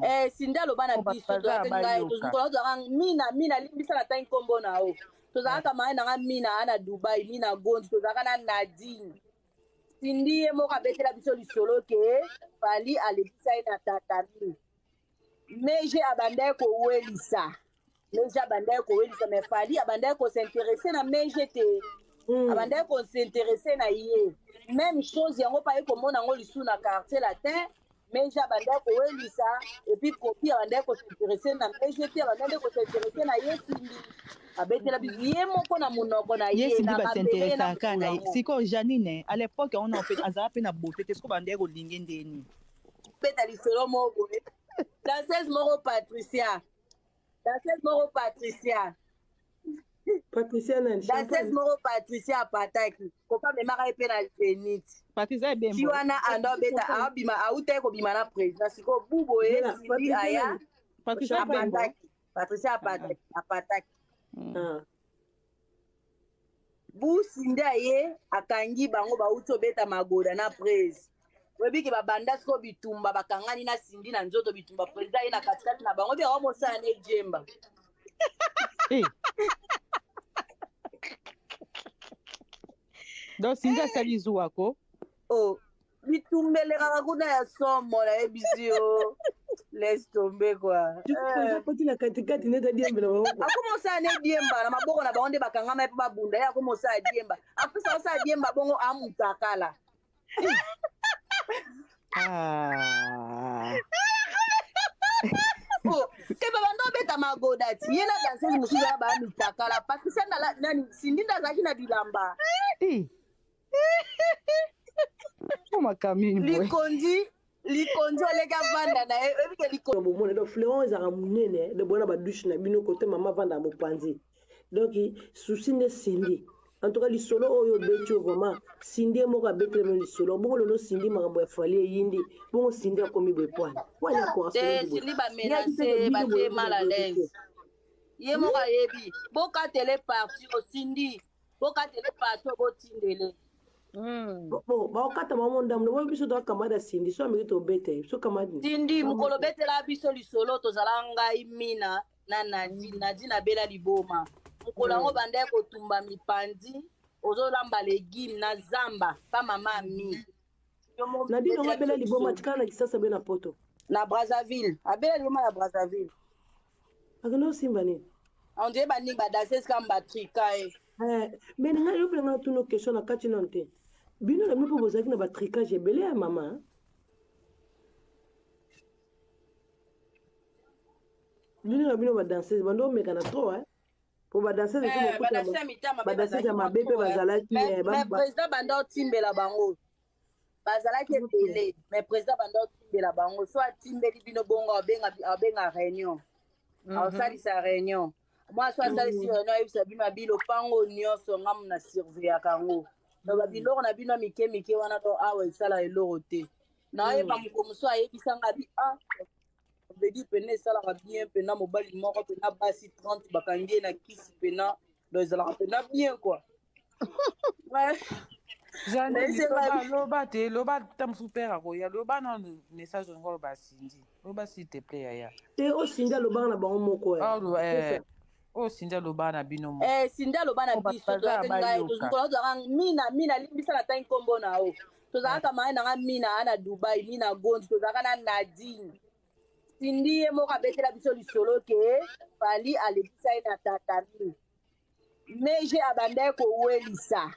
Eh, Cindy aloba na Po bato biso baza tozalaki ngai bayoka. tozalaka mina mina limbisa na tangi nkombo na yo tozalaka maye na nga mina a na Dubai mina Gondi tozalaka na Nadine Cindy ye moko abetela biso lisolo ke Fally alekisa ye na tatami Meje abandaki kowelisa Meje abandaki kowelisa mais Fally abandaki kosinteresse na Meje te abandaki kosinteresse na ye même chose yango mpe aye komona yango lisusu na quartier latin Meje abandaki kowelisa et puis Kofi abandaki kosinteresse na Meje te abandaki nde kosinteresse na ye Cindy abetela biso ye moko na monoko na ye ye Cindy na mabele ye na basinteresaka na mokolo ye yango sikoyo Janine à l'époque wana mpe azala mpe na beauté te sikoyo bandeki kolinge ndeni beta lisolo moko boye danseuse moko Patricia danseuse moko Patricia Patricia nani danseuse champagne moko Patricia apataki Kofi amemaka ye mpe na Zenith Patricia ti Ebembo wana ando abeta champagne abima auta ye kobima na président sikoyo bu boye zela Cindy Patricia aya nani Patricia champagne Ebembo apataki Patricia Ah, ah. apataki apataki ah bu Cindy aye akangi bango bauti obeta magoda na prese oyebi ke babanda sikoyo bitumba bakangani na Cindy na nzoto bitumba président aye na katikati na bango oyebi mosala na ejemba Eh, donc Cindy asali zuwa ko oh bitumba elekaka kuna ya somo nayebisi yo laisse tomber quoi du coup président akoti na katikati nde adiembela bango quoi akoma osala ne diemba na maboko na bango nde bakangama ye mpo babunda ye akoma osala diemba apesa osala diemba bongo amutakala ah. oh te babanda obeta magoda ti ye na danseuse mosusu wana baya mitakala Patricia ndala nani Cindy nde azalaki na bilamba Eh. Po makambo nini boye likondi likondi oleki avanda na ye oyebi ke likondi bomona donc fleuron ezalaka monene donc bona badouche na bino kote mama avanda mopanzi donc susi nde Cindy en tout cas lisolo oyo obeti oyo vraiment Cindy ye moko abeteli bino lisolo bongo lelo Cindy makambo ya Fally eyindi bongo Cindy akomi boye pwani pwani te Cindy bamenace batie mal à l'aise ye moko ayebi bokatele parti o Cindy bokatele parti o botindele bon baokata bango ndambo na biso toa camarade ya Cindy so ameki tobete biso camarade Cindy mokolo betela biso lisolo tozala ngai mina na Nadine Nadine abela liboma mokolo yango bandaki kotumba mipanzi ozolamba légume na zamba pa mama ami Yo moko Nadine betela yango abela biso liboma lisolo atikala na kisasa be na poto na Brazzaville abela liboma na Brazzaville akende osimba nini on dirait baningi badanseuse kama batrika ye Eh, mais na ngai yo mpe ngai natuna question na kati nano te bino na bino mpo bozalaki na batricage ebele ya mama bino na bino badanseuse bando omeka na trop eh? po badanseuse Eh, badanseuse ya mitama mpe badanseuse ya bazalaki mwa mabe mpe trop, eh. bazalaki Mais eh, mais président banda otimbela bango bazalaki ebele mais président banda otimbela bango so atimbeli bino bongo abenga abenga réunion aosalisa réunion mwa so asalisi réunion ayebisa bino abi lopango nyonso ngamu na surveillaka yango donc babiloko na bino ya mike mike wana to awa esala eloko te nayeba moko mosusu ayebisanga abi ah vedi pene esalaka bien mpena mobali moko mpena basi 30 bakangi ye na kisi mpena donc ezalaka mpena bien quoi. Ouais. Janine, Nayebi loba nga- loba te loba ta mosusu pere akoya loba nano message olingi oloba Cindy loba s'il te plaît yaya te oyo Cindy alobaka na bango moko eh. Ah, oloba, C'est eh, ça. oyo Cindy aloba na bino moko Eh, Cindy aloba na Po bato biso baza tozalaki ngai bayoka mokolo tozalaka mina mina limbisa na tangi nkombo na yo tozalaka maye na nga mina a na Dubai mina Gondi tozalaka na Nadine Cindy ye moko abetela biso lisolo ke Fally alekisa ye na tatami Meje abandaki kowelisa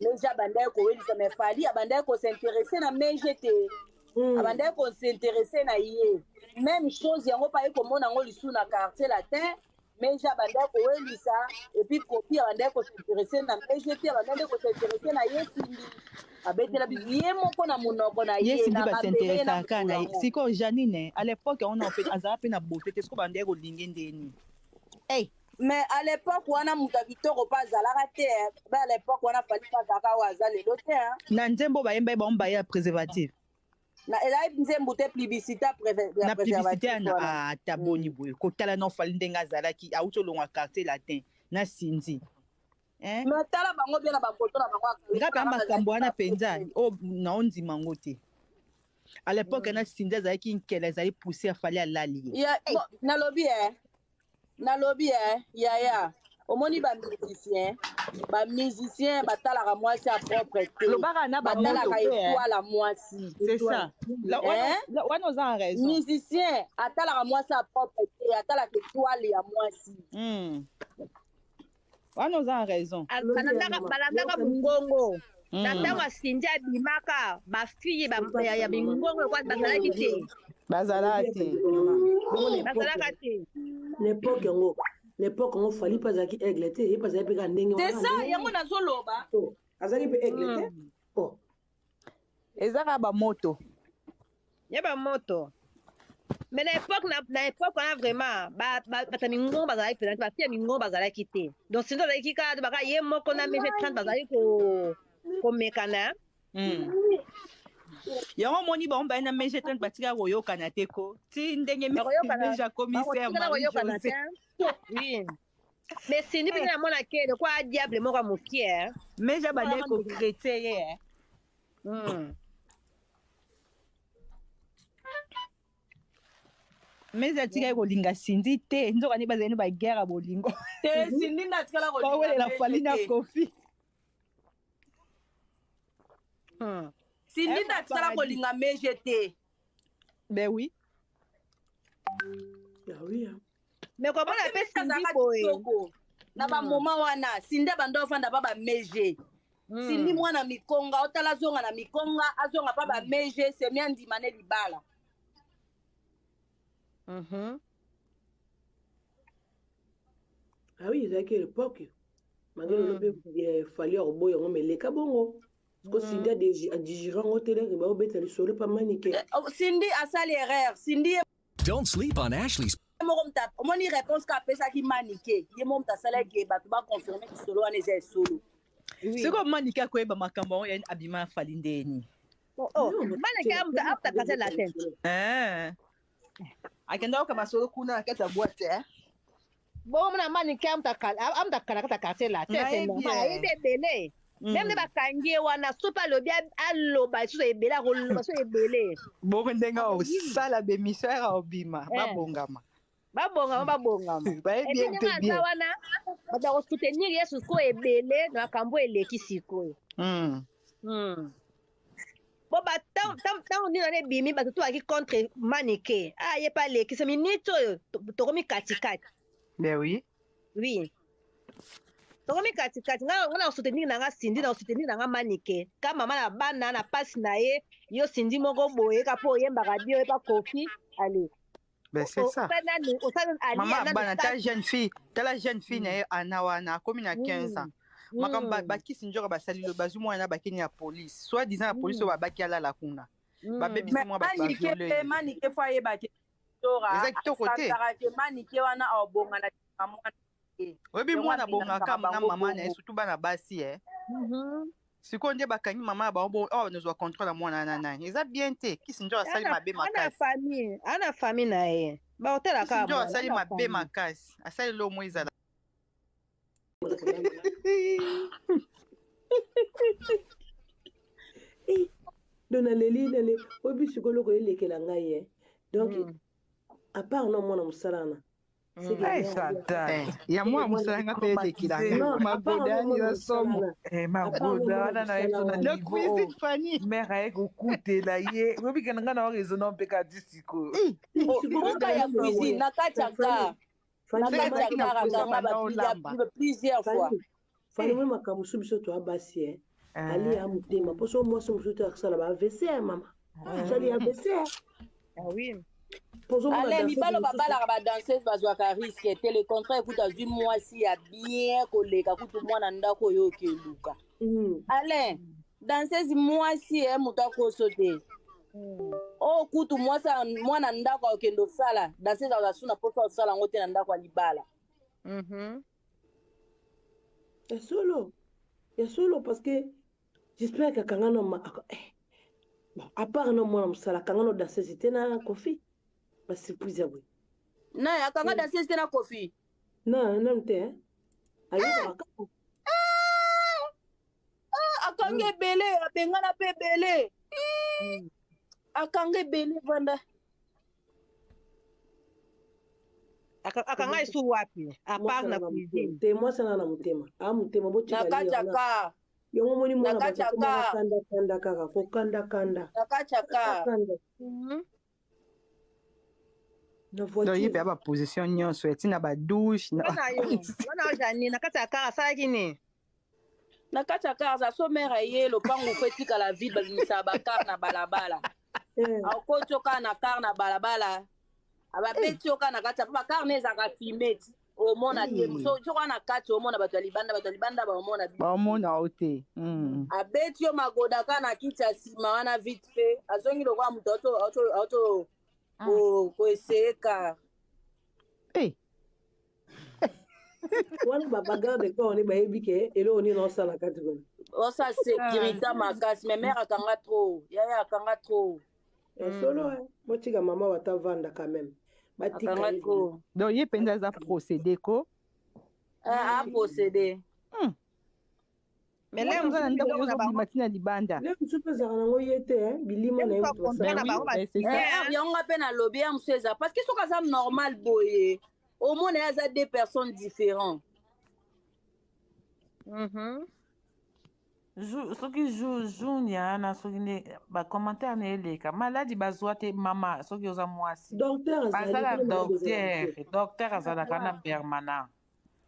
Meje abandaki kowelisa mais Fally abandaki kosinteresse na Meje te abandaki kosinteresse na ye même chose yango mpe aye komona yango lisusu na quartier latin Meje abandaki kowelisa et puis Kofi abandaki kosinteresse na Meje te abandaki nde kosinteresse na ye Cindy abetela biso ye moko na monoko na ye ye Cindy na mabele ye na basinteresaka mokolo na ye yango sikoyo Janine à l'époque wana mpe azala mpe na beauté te sikoyo bandeki kolinge ndeni hey. Mais à l'époque wana moto ya kitoko mpe azalaka te eh. Ba à l'époque wana Fally mpe azalaka oyo aza lelo te eh. Na nzembo bayemba ye bango baye ya préservatif Na ezalaki nzembo te publicité ya ya na publicité préservatif ya wana ata boni boye kotala na Fally ndenge azalaki auti olongwa quartier latin na Cindy eh? Mais tala bango bien na bafoto na bango nga mpe kaka makambo bazalaki wana mpenza bafoto oyo naondima yango te. À l'époque na Cindy azalaki nkele, ezali poussière, Fally alali ye. Ya, bon, nalobi e, nalobi e, yaya, omoni bamusicien, bamusicien batalaka mwasi ya propre te. Lobaka na bamoto batalaka pe, eh. étoile ya mwasi. C'est ça. La- wana- Hein? Wana oza en raison. Musicien atalaka mwasi ya propre te, atalaka étoile ya mwasi. Wana oza en raison. Ah, balandaka mongongo na ntango asindi abimaka, bafille ya mingongo ekwa bazalaki te. Bazalaka te. Bazalaka te. Na époque yango, na époque yango, Fally mpe azalaki aigle te, ye mpe azalaki mpe kaka ndenge C'est wana, ça. ndenge Yango nazoloba. Oh, azalaki mpe aigle te. Oh. Eza kaka bamoto. Ya bamoto, mais na époque na époque wana vraiment bato ya mingongo bazalaki mpenza te, bafille ya mingongo bazalaki te. Donc Cindy azalaki kaka baka ye moko na MG 30 bazalaki komekana. Yango omoni bango baye na MG 30 batika koyokana te ko ti ndenge Bakoyokana- MG commissaire. Bakotikala koyokana Marie te. Oui, mais Cindy mpenza namona ke lokwa diable moko ya mokie. MG abandaki kotraiter ye, eh. MG atikaki kolinga Cindy te, nzoka nde bazali na baguerre ya bolingo. Te, Cindy nde atikala bawelela kolinga Fally na te. Koffi. Cindy Eh, nde atikala paradis. kolinga MG te. Ben oui. Ah oui, hein. Mais komona Parce que mpe MG Cindy azalaka boye kitoko na bamoma wana. Cindy abanda ofanda pa baMG. Cindy mwana mikonga, otala azonga na mikonga, azonga pa baMG, semi andima ne libala. Ah oui, ezalaki époque malgré lelo mpe Fally akoboya yango, meleka bongo parce que Cindy adigérer yango te, leke baobeta lisolo pa Manike. Oh, Cindy asali erreur. Cindy ye Don't sleep on Ashley's moko moto omoni réponse ka apesaki Manike, ye moko moto asalaki bato baconfirmer lisolo wana eza esolo. Sikoyo Manike akoyeba makambo yango yani abima ya Fally ndeni? Oh, Manike amuta Quartier Latin. Eh. Akenda koka masolo kuna na kati ya boîte, eh. Bongo mona Manike amuta kala kati ya Quartier Latin, c'est Nayebi, normal. eh. Ayebi ebele. Même nde bakangi ye wana, soki alobi, aloba lisusu ebele, akoloba so ebele. Bongo ndenge osala bémission ere obima. Eh. Babongama. Babongama, babongama. Bayebi Epi ye ndenge mpe aza bien. wana, bato bakosoutenir ye sikoyo ebele na makambo eleki sikoyo. Bo ntango nini wana ebimi, bato to baki contre Manike, ah, ye mpe alekisa minute oyo, tokomi katikati. Ben oui. Oui, tokomi katikati. Nga na kosoutenir na nga Cindy, na kosoutenir na nga Manike ka mama na bana na pasi na ye. Yo Cindy moko boye ka mpo oyembaka bio, oyepa Koffi ale. Ben c'est ça. Osali nanu, osali alia Mama nanu. bana ta jeune fille, tala jeune fille na ye ana wana akomi na 15 ans. Makambo bakisi nzoka basali lo bazwi mwana bakeni ya police, soit disant ya police oyo babaki alala kuna, babebisi mwa bato, Manike baviole mpe ye. Manike faut ayebake tora. Eza kitoko te. Asantaka ke Manike wana aobonga na nsima mwana te. Oyebi Yango mwana abingisaka abongaka na bango mama na ye, bongo. surtout bana basi, eh. Sikoyo nde bakangi mama ya bango bongo awa, nozwa contrôle ya mwana na nani? Eza bien te. Kisi njo asali mabe Ana makasi. famille, ana famille na ye, baotela Kisi kaka njo mwana, asali ana mabe famille. makasi, asali lo mo ezala. Donc naleli nale oyebi sikoyo eloko elekela ngai ye, donc à part na mwana mosala wana. Hey, Chantal. Eh, ya mwana mosala nga mpe elekela ngai. Non, à part Magoda na mwana eza mosala somo. wana. Eh, magoda wana na ye biso na Le niveau cuisine oyo Fanny. Mare aye kokutela ye, oyebi ke na ngai na oraisonner mpe ka di sikoyo. Mboka ya cuisine na kati ya car, na Soki kati ya azalaki na car posa akanga banda olamba. plusieurs fois. Fally moi makambo mosusu, biso toya basi e, ali ya motema mposo mwasi mosusu te akosala ba AVC ya mama, osali AVC. Ah oui. Ale mibalo babalaka badanseuse, bazwaka risque te. Le contraire, kutu azwi mwasi ya bien koleka kutu mwana ndako oyo okeluka. Alain, danseuse mwasi e moto akoso te. Oyo kutu mwasi mwana ndako akokende osala, danseuse akozala su na mposa osala yango te na ndako ya libala. Ya solo, ya solo, parce que j'espère que akanga no bon, à part no mwana mosala, akanga no danseuse te na Koffi, basurprise ya boye. Naye akanga danseuse te na Koffi. Non, nanu te, hein? Ayebaka kaka. Akangi ebele, abengana mpe ebele. Akanga ebele vanda. Akanga esu wapi? À part na cuisine. Te mwasi ana na motema. A motema Na botika kati ya car. Yango moni Na mwana kati ya bato car. kanda kanda kaka kokanda kanda. Na kati ya car. Kanda. Na Donc ye voiture. mpe ya baposition nyonso eti na badouche na Wana yo, wana yo Janine, na kati ya car asalaki nini? Na kati ya car aza so mare aye lopango fo etikala vide babimisaka bacar na balabala. Eh. Akoti yo kaka na car na balabala. Ababeti yo kaka na kati ya po bacar ne ezalaka fume ti. Omona te. So soki wana na kati omona bato ya libanda, bato ya libanda baomona biso. Baomona yo te. Abeti yo magoda kaka na kiti ya nsima wana vite fait. Azongi lokola moto auto koessayer car. Eh. Wana ba bagarde corps ne bayebi ke eloko nini osala kati kuna. Osa sécurité makasi mais mère akanga trop. Yaya akanga trop. Solo eh, botika mama wata vanda quand même. Batika Akanga ye. trop. Donc ye mpenza aza procédé ko. Ah, a procédé. Mais Moi, là, toza na ndako biloko na bango, ozobima ntina libanda. Le mosusu mpe ezalaka nango ye te eh, bilima na ye Ye moto moto basala. akompre na Oui, bango eh, c'est ça. ba- Eh, yango nga mpe nalobi ya mosu eza parce que soki aza normal boye omona ye aza deux personnes différents. Soki junia wana soki nde bacommentaire na eleka maladi bazwa te mama soki oza mwasi Docteur azali basala kuna maladi ezalaka docteur te. docteur azalaka na permanent.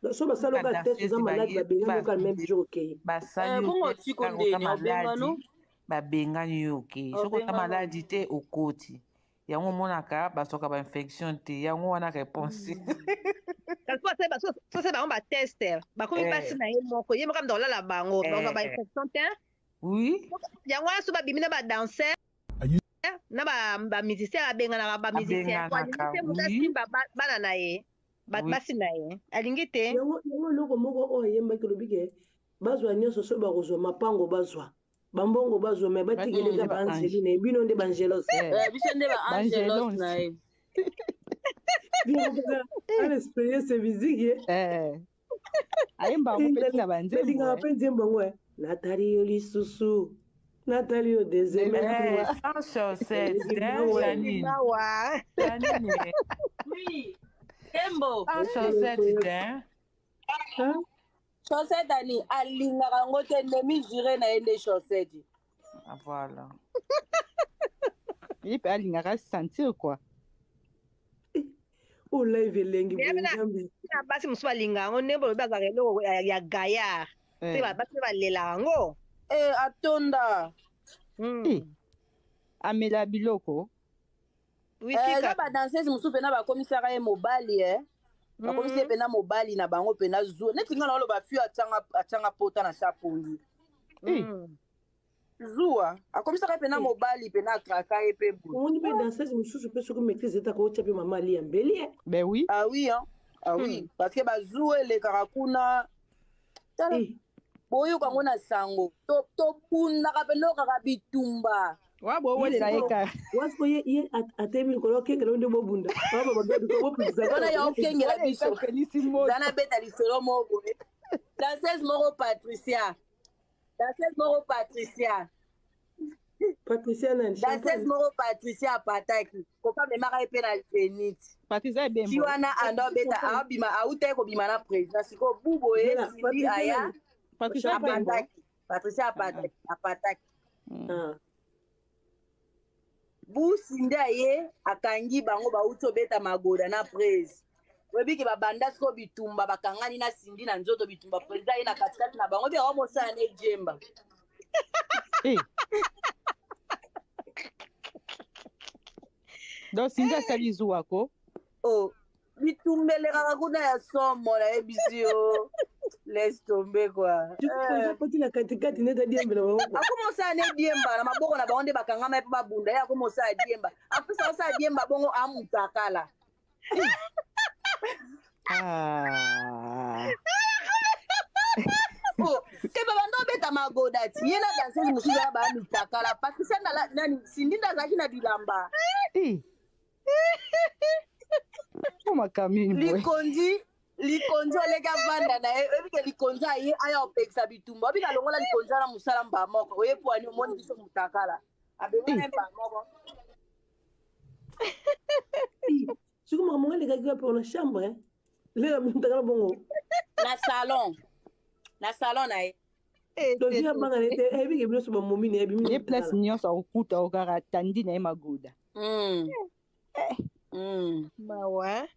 Donc so basala oka test oza Badanseuse maladi baye babengani oka le même jour okei. Eh, basali yo bongo test otiko kaka oza ndeni obengano maladi babengani yo oke soki oza obengano maladi te okoti yango omonaka bazwaka bainfection te yango wana réponse. Kasi po asali so asali bango batest bakomi basi Eh, na ye moko ye moko amda kolala bango bakozwa eh, bainfection te. Oui. Yango wana so babimi na badanser na bamusicien abenganaka bamusicien po alingi Abenganaka te moto oui. asimba bana na ye Oui. basi na ye alingi te. Yango yango eloko moko oyo ayembaki olobi ke bazwa nyonso so bakozwa mapango bazwa bambongo bazwa me batikeli Batikeli eza ba ange. baangeli na ye bino nde bangelos. Eh. Eh, biso nde ba angelos Bangelos. na ye. Ana experience musique ye. Eh. Ayemba yango mpe ntina banzembo Nalingaka eh. mpe nzembo yango eh. Natali yo lisusu natali yo deuxième Eh, fois. sans chaussette Eleki hein, mawa. Janine. Mawa. Janine, eh. Oui. Tembo. Sans chaussette hein. Hein? Chaussette ani alingaka yango te ndemi jure na ye nde chaussette. Ah, voilà. Ye mpe alingaka sentir quoi. Oyo live elengi Mais boye na nzambe. na basi mosusu balinga yango ndenge bolobi azalaka eloko ya gaillard te Eh. basi mpe balelaka yango. Eh, atonda. Eh. Amela biloko. Whisky Eh, eza kaka. badanseuse mosusu mpena bakomisaka ye mobali eh. Bakomisi ye mpena mobali na bango mpena zuwa neti nga na oloba fio atianga pota na sa pongi. Eh. Zuwa akomisaka ye mpena mobali mpena akraka ye mpe boye. Omoni mpe danseuse mosusu mpe soki maîtrise etaka otya mpe mama alia mbeli eh. Ben oui. Ah oui, hein? Ah oui, parce que bazuwa elekaka kuna tala Eh, boyoka yango na sango tobundaka mpena okaka bitumba. Wa bowelela ye kaka. wasiko ye ye atemi likolo okengela nde bobunda aba bagadi bopekisa wana ya okengela Wana biso eza pelisi moto. za nabeta lisolo moko boye danseuse moko Patricia, danseuse moko Patricia, Patricia nani danseuse champagne moko Patricia apataki kopa amemaka ye mpe na zenit Patricia ti Ebembo. wana anda obeta aobima auta ye kobima na président sikoyo bu boye Zela, Sindi Patricia aya nani Patricia Champagne. Ebembo. apataki Patricia apataki apataki Ah. bu Sindi aye akangi bango bauti obeta magoda na prese oyebiki babanda sikoyo bitumba bakangani na Sindi na nzoto bitumba président aye na katikati na bango mpe aomosala ne jemba. Eh. Donc Cindy asali zuwa ko. Oh, bitumba elekaka kuna ya somo nayebisi yo laisse tomber quoi. Du coup, Eh, akoti na katikati neti adiembela bango kwa. akoma osala ne diemba na maboko na bango nde bakangama ye mpo babunda ye akoma osala diemba apesa osala diemba bongo amutakala. Ah. Oh, te babanda obeta magoda ti ye na danseuse mosusu wana baya mitakala Patricia nani Sindi nde azalaki na bilamba. Eh. Po makambo nini boye. Likonzi likonzi oleki avanda na ye oyebike likonzi aye aya opekisa bitumba obika alongola likonzi wana mosala mba moko oye pwani omoni biso mutakala abengana ye mba moko. Soki makambo ngo elekaki wapi na chambre leka mutakala bongo na salon, na salon na ye. Donc ye abanga na ye te, ayebiki biso bamomi na ye abimi. Ye place nyonso akokuta okaka atandi na ye magoda. Mawa.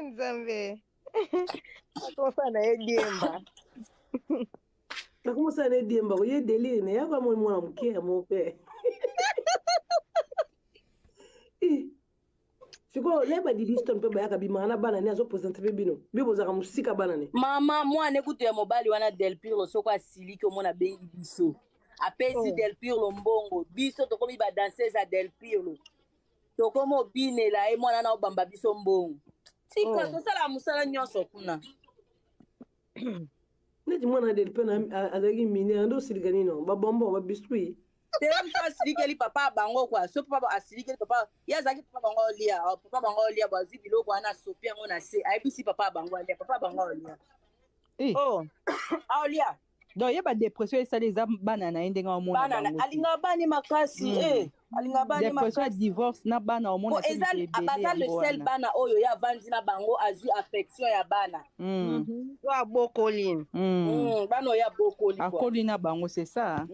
Nzambe, akosala na ye diemba. Nakomosala na ye diemba, ye délire na yaka moi mwana moke ya moko mpe. Sikoyo leba Didiston mpe bayaka bimaka na bana ne, azopresente mpe bino, bino bozalaka mosika bana ne. Mama, mwana ekutu ya mobali wana Delpirlo, soko asiliki, omona abengi biso, apesi Delpirlo mbongo, biso tokomi badanseuse ya Delpirlo, tokomi obinela ye. Mwana na obamba biso mbongo, tika. Tosala mosala nyonso kuna. Neti mwana Delpe azalaki minere nde osilika nino babonbon, babiscuit. Te, mosu asilikeli papa bango kua. So papa asilikeli papa, ye azalaki papa bango olia, papa bango olia bo, azwi biloko wana, asopi yango na se, ayebisi papa bango alia, papa bango olia. Aolia. Donc ye badepression esali eza bana na ye, ndenge amona. Bana alingaka bani makasi. Alingaka bani. Dépression ya divorce na bana, omona. Eza baza le seul bana oyo ye avandi na bango, azwi affection ya bana. To abokoli. Bana oyo abokoli. Akoli na bango, c'est ça.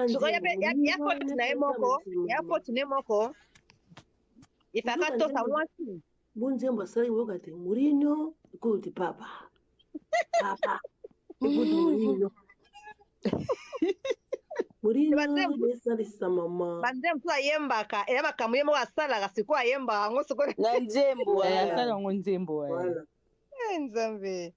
Sikoyo ya faute na ye moko, ya faute ne moko, ifaka tosa mwasi. Bonzembo asalaki, boyoka te Mourinho, écoute papa, papa, écoute Mourinho, Mourinho esalisa mama. Banzembo mosusu ayembaka eya makambo ye moko asalaka, sikoyo ayembaka yango sikoyo. Na nzembo. Asala yango nzembo. Nzambe.